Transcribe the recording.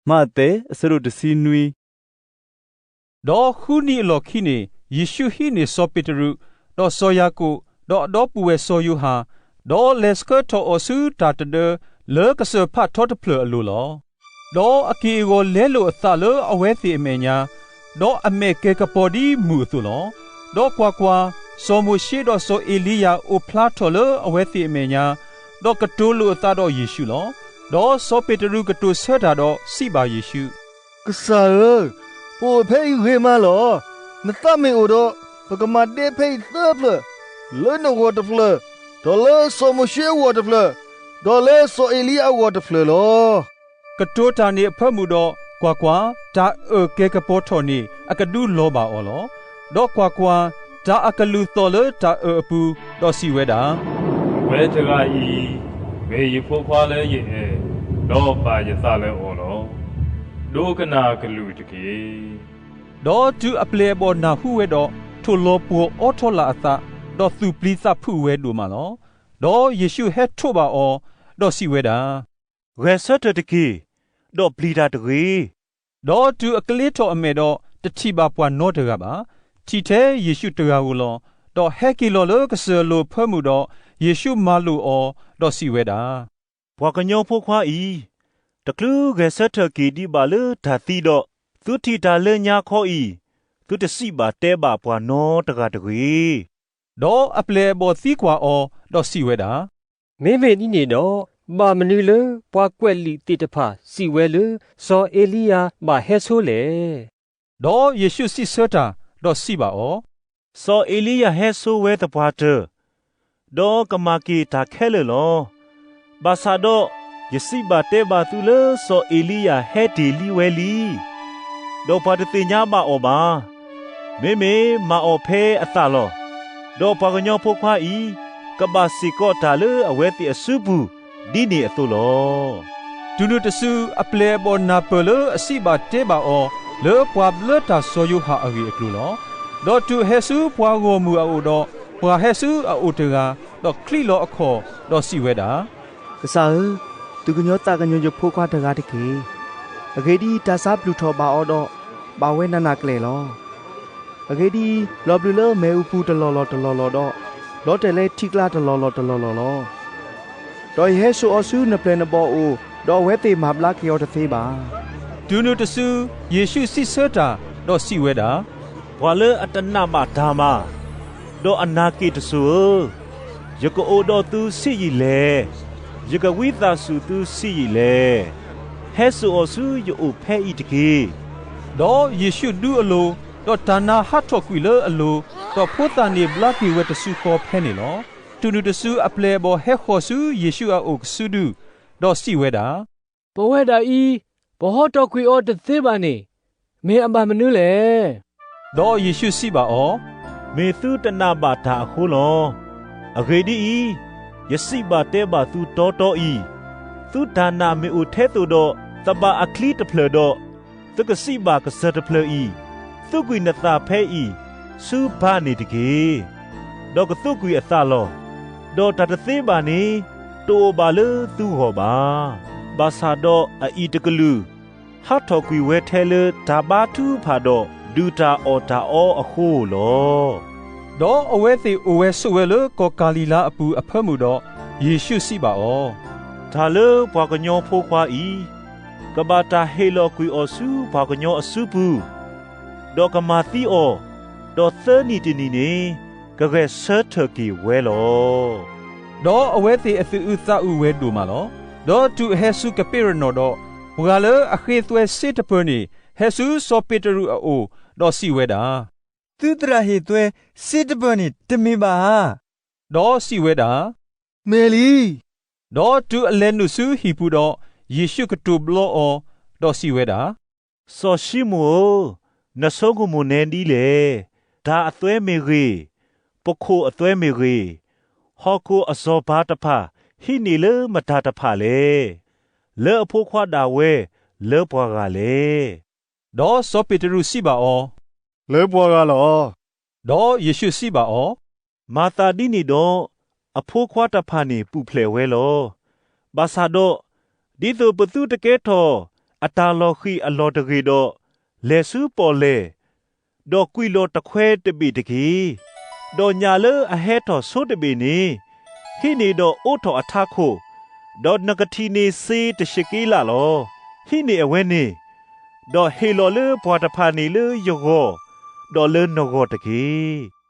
မးသဲ အဆၢဒိၣ်တဆံနွံ. ဒီးဃုနံၤအလီၢ်ခံန့ၣ် ယ့ၣ်ရှူးဟံးန့ၢ်စီၤပ့းတရူး, ဒီးစီၤယၤကိာ်, ဒီးအဒီပုၢ်ဝဲၢ်စီၤယိၤဟၣ်, ဒီးလဲၤဆှၢထီၣ်အီၤဆူတၢ်တဒၢ လၢကစၢၢ်ဖးထီတဖျၢၣ်အလိၤလီၤ. ဒီးအက့ၢ်အဂီၤလဲလိာ်အသးလၢအဝဲသ့ၣ်အမဲာ်ညါ, ဒီးအမဲာ်ကဲၤကပီၤဒ်မုၢ်အသိးလီၤ. ဒီးကွၢ်ကွၢ်, စီၤမိၤၡ့ဒီးစီၤအ့လံယၤအိၣ်ဖျါထီၣ်လၢအဝဲသ့ၣ်အမဲာ်ညါ, ဒီးကတိၤလိာ်အသးဒီးယ့ၣ်ရှူးလီၤ. ဒီးစီၤပ့းတရူးကတိၤဆၢတၢ်ဒီးစံးဘၣ်ယ့ၣ်ရှူး, ကစၢ်ဧၢ, ပအိၣ်ဖဲအံၤဂ့ၤမးလီၤ. နသးမ့ၢ်အိၣ်ဒီး, ပကမၤဒဲဖဲအံၤသၢဖျၢၣ်, လၢနဂီၢ်တဖျၢၣ်, ဒီးလၢစီၤမိၤၡ့အဂီၢ်တဖျၢၣ်, ဒီးလၢစီၤအ့လံယၤအဂီၢ်တဖျၢၣ်လီၤ. ကတိၤတၢ်န့ၣ်အဖၢမုၢ်ဒီး, ကွၢ်ကွၢ်, တၢ်အၢၣ်ကဲၤကပီၤထီၣ်န့ၣ် အကဒုးလီၤဘၣ်အီၤလီၤ. ဒီးကွၢ်ကွၢ်, တၢ်အကလုၢ်သီၣ်လၢတၢ်အၢၣ်အပူၤ, ဒီးစံးဝဲဒၣ်, အဝဲတဂၤအံၤ မ့ၢ်ယဖိခွါလၢယအဲၣ်, ဒီးဘၣ်ယသးလၢအီၤလီၤ. ဒိကနၣ်ကလုၢ်တက့ၢ်. ဒီးတုၤအပျဲၢ်အဘီၣ်နၢ်ဟူဝဲဒီး, ထိၣ်လီၤပှီၢ်အီထီလၢအသး, ဒီးသူၣ်ပျံၤသးဖုးဝဲဒိၣ်မးလီၤ. ဒီးယ့ၣ်ရှူးဟဲထိးဘၣ်အီၤ, ဒီးစံးဝဲဒၣ်, ဂဲၤဆၢထၢၣ်တက့ၢ်, ဒီးပျံၤတၢ်တဂ့ၤ. ဒီးတုၤအကျ့ထီၣ်အမဲာ်ဒီး, တထံၣ်ဘၣ်ပှၤနီတဂၤဘၣ်. ထံၣ်ထဲယ့ၣ်ရှူးတဂၤဧိၤလီၤ. ဒီးဟဲက့ၤလီၤလၢကစၢၢ်လိၤအဖၢမုၢ်ဒီး, ယ့ၣ်ရှူးမၤလိာ်အီၤ, ဒီးစံးဝဲဒၣ်, ပှၤကညီဖိခွါအံၤ, တချုးဂဲၤဆၢထၢၣ်က့ၤဒံးဘၣ်လၢတၢ်သံဒီး, သုထံၣ်တၢ်လၢညါခီအံၤ, သုတစံးဘၣ်တဲဘၣ်ပှၤနီတဂၤတဂ့ၤ. ဒီးအပျဲၢ်အဘီၣ်သံကွၢ်အီၤ, ဒီးစံးဝဲဒၣ်, မ့မ့ၢ်ဒ်န့ၣ်ဒီး, ဘၣ်မနုၤလၢပှၤကွဲးလံာ်သ့ၣ်တဖၣ်စံးဝဲလၢ စီၤအ့လံယၤဘၣ်ဟဲဆိလဲၣ်. ဒီးယ့ၣ်ရှူးစံးဆၢတၢ်, ဒီးစံးဘၣ်အီၤ, စီၤအ့လံယၤဟဲဆိဝဲသပှၢ်တၢၢ်, ဒီးကမၤက့ၤတၢ်ခဲလၢာ်လီၤ. ဘၣ်ဆၣ်ဒီး, ယစံးဘၣ်တဲဘၣ်သုလၢစီၤအ့လံယၤဟဲတ့ၢ်လံဝဲလံ, ဒီးပှၤတသ့ၣ်ညါဘၣ်အီၤဘၣ်. မ့မ့ၢ်မၤအီၤဖဲအသးလီၤ. ဒီးပှၤကညီဖိခွါအံၤ, ကဘၣ်စ့ၢ်ကီးတၢ်လၢအဝဲသ့ၣ်အစုပူၤ, ဒ်န့ၣ်အသိးလီၤ. တုၤနုၤတစု, အပျဲၢ်အဘီၣ်နၢ်ပၢၢ်လၢအစံးဘၣ်တဲဘၣ်အီၤ, လၢပှၤဘျၢတၢ်စီၤယိၤဟၣ်အဂ့ၢ်အကျိၤလီၤ. ဒီးတုၤအဟဲဆူပှၤဂီၢ်မုၢ်အအိၣ်ဒီး, ပှၤဟဲဆူအအိၣ်တဂၤ, ဒီးချံးလီၤအခီၣ်, ဒီးစံးဝဲဒၣ်, ကစၢ်ဧၢ, သူၣ်ကညီၤသးကညီၤယဖိခွါတဂၤတက့ၢ်. အဂ့ၢ်ဒ်အံၤ, တၢ်ဆါပျုၢ်ထီၣ်ဘၣ်အီၤဒီး, ဘၣ်ဝဲနးနးကျဲၣ်လီၤ. အဂ့ၢ်ဒ်အံၤ, လီၤဘျုးလၢမ့ၣ်အူပူၤတလီၢ်လီၢ်တလီၢ်လီၢ်ဒီး, လီၤတဲာ်လၢထံကျါတလီၢ်လီၢ်တလီၢ်လီၢ်လီၤ. ဒီးယဟဲစိာ်အီၤဆူနပျဲၢ်နဘီၣ်အအိၣ်, ဒီးအဝဲသ့ၣ်မၤဘျါက့ၤအီၤတသ့ဘၣ်. တုၤနုၤတစု, ယ့ၣ်ရှူးစံးဆၢတၢ်, ဒီးစံးဝဲဒၣ်, ပှၤလၢအတနာ်ဘၣ်တၢ်မၤ, ဒီးအနာ်က့ၣ်တစိၤဧၢ, ယကအိၣ်ဒီးသုဆံးယံာ်လဲၣ်. ယကဝံသးစူၤသုဆံးယံာ်လဲၣ်. ဟဲစိာ်အီၤဆူယအိၣ်ဖဲအံၤတက့ၢ်. ဒီးယ့ၣ်ရှူးဒူအလိၤ, ဒီးတၢ်နါဟးထီၣ်ကွံာ်လၢအလိၤ, ဒီးဖိသၣ်န့ၣ်ဘျါက့ၤဝဲတစုဃီဖဲန့ၣ်လီၤ. တုၤနုၤတစုအပျဲၢ်အဘီၣ်ဟဲဃီၤဆူယ့ၣ်ရှူးအအိၣ်ကစုဒု, ဒီးစံးဝဲဒၣ်, ပဝဲဒၣ်အံၤ, ပဟီထီၣ်ကွံာ်အီၤတသ့ဘၣ်န့ၣ်, မ့ၢ်အဘၣ်မနုၤလဲၣ်. ဒီးယ့ၣ်ရှူးစံးဘၣ်အီၤ, မ့ၢ်သုတနာ်ဘၣ်တၢ်အဃိလီၤ. အဂ့ၢ်ဒ်အံၤ, ယစံးဘၣ်တဲဘၣ်သုတီတီအံၤ, သုတၢ်နာ်မ့ၢ်အိၣ်ထဲသိးဒီး သဘၣ်အချံတဖျၢၣ်ဒီး, သုကစံးဘၣ်ကစၢၢ်တဖျၢၣ်အံၤ, သူးကွံာ်နသးဖဲအံၤဆူဘါန့ၣ်တက့ၢ်. ဒီးကသူးကွံာ်အသးလီၤ. ဒီးတၢ်တသ့ဘၣ်န့ၣ်, တအိၣ်ဘၣ်လၢသုဂီၢ်ဘၣ်. ဘၣ်ဆၣ်ဒီးအအံၤတကလုာ် ဟးထီၣ်ကွံာ်ဝဲထဲလၢတၢ်ဘါထုကဖၣ်ဒီး ဒုၣ်တၢ်အီၣ်တၢ်အီအဃိဧိၤလီၤ. ဒီးအဝဲသ့ၣ်အိၣ်ဝဲဆိးဝဲလၢကီၢ်ကၤလံၤလါအပူၤအဖၢမုၢ်ဒီး, ယ့ၣ်ရှူးစံးဘၣ်အီၤ, တၢ်လၢပှၤကညီဖိခွါအံၤ, ကဘၣ်တၢ်ဟ့ၣ်လီၤကွံာ်အီၤဆူပှၤကညီအစုပူၤ, ဒီးကမၤသံအီၤ, ဒီးသၢနံၤတနံၤန့ၣ် ကဂဲၤဆၢထၢၣ်က့ၤဝဲလီၤ. ဒီးအဝဲသ့ၣ်အသူၣ်အုးသးအုးဝဲဒိၣ်မးလီၤ. ဒီးတုၤအဟဲဆူကပ့းရနီၣ်ဒီး, ပှၤလၢအဃ့သွဲစ့တပၢၤန့ၣ် ဟဲဆူစီၤပ့းတရူးအအိၣ်, ဒီးစံးဝဲဒၣ်, သုသရၣ်ဟ့ၣ်သွဲစ့တပၢၤန့ၣ်တမ့ၢ်ဘၣ်ဧါ. ဒီးစံးဝဲဒၣ်, မ့ၢ်လံ. ဒီးတုၤအလဲၤနုာ်ဆူဟံၣ်ပူၤဒီး, ယ့ၣ်ရှူးကတိၤဘျီအီၤ, ဒီးစံးဝဲဒၣ်, စီၤၡံမိၣ်ဧၢ, နဆိကမိၣ်နဲဒ်လဲၣ်. တၢ်အသွဲမ့ၢ်ဂ့ၤ, ပခိၣ်အသွဲမ့ၢ်ဂ့ၤ, ဟီၣ်ခိၣ်အစီၤပၤတဖၣ်ဟံးန့ၢ်လၢမတၤတဖၣ်လဲၣ်. လၢအဖိခွါဒၣ်ဝဲလၢပှၤဂၤလဲၣ်. ဒီးစီၤပ့းတရူးစံးဘၣ်အီၤ, လၢပှၤဂၤလီၤ. ဒီးယ့ၣ်ရှူးစံးဘၣ်အီၤ, မၤသးဒ်န့ၣ်ဒီး, အဖိခွါတဖၣ်န့ၣ်ပူၤဖျဲးဝဲလီၤ. ဘၣ်ဆၣ်ဒီး, ဒ်သိးပသုတကဲထီၣ် အတၢ်လီၤဃံၤအလီၢ်တဂ့ၢ်ဒီး, လဲၤဆူပီၣ်လဲၣ်, ဒီးကွံာ်လီၤတခွဲတဘ့ၣ်တက့ၢ်. ဒီးညၣ်လၢအဟဲထီၣ်ဆိတဘ့ၣ်န့ၣ်, ဟံးန့ၢ်ဒီးအိးထီၣ်အထးခိၣ်, ဒီးနကထံၣ်န့ၢ်စ့တဆံးက့လးလီၤ. ဟံးန့ၢ်အဝဲန့ၣ်, ဒီးဟ့ၣ်လီၤလၢပှၤတဖၣ်န့ၣ်လၢယဂီၢ်, ဒီးလၢနဂီၢ်တက့ၢ်.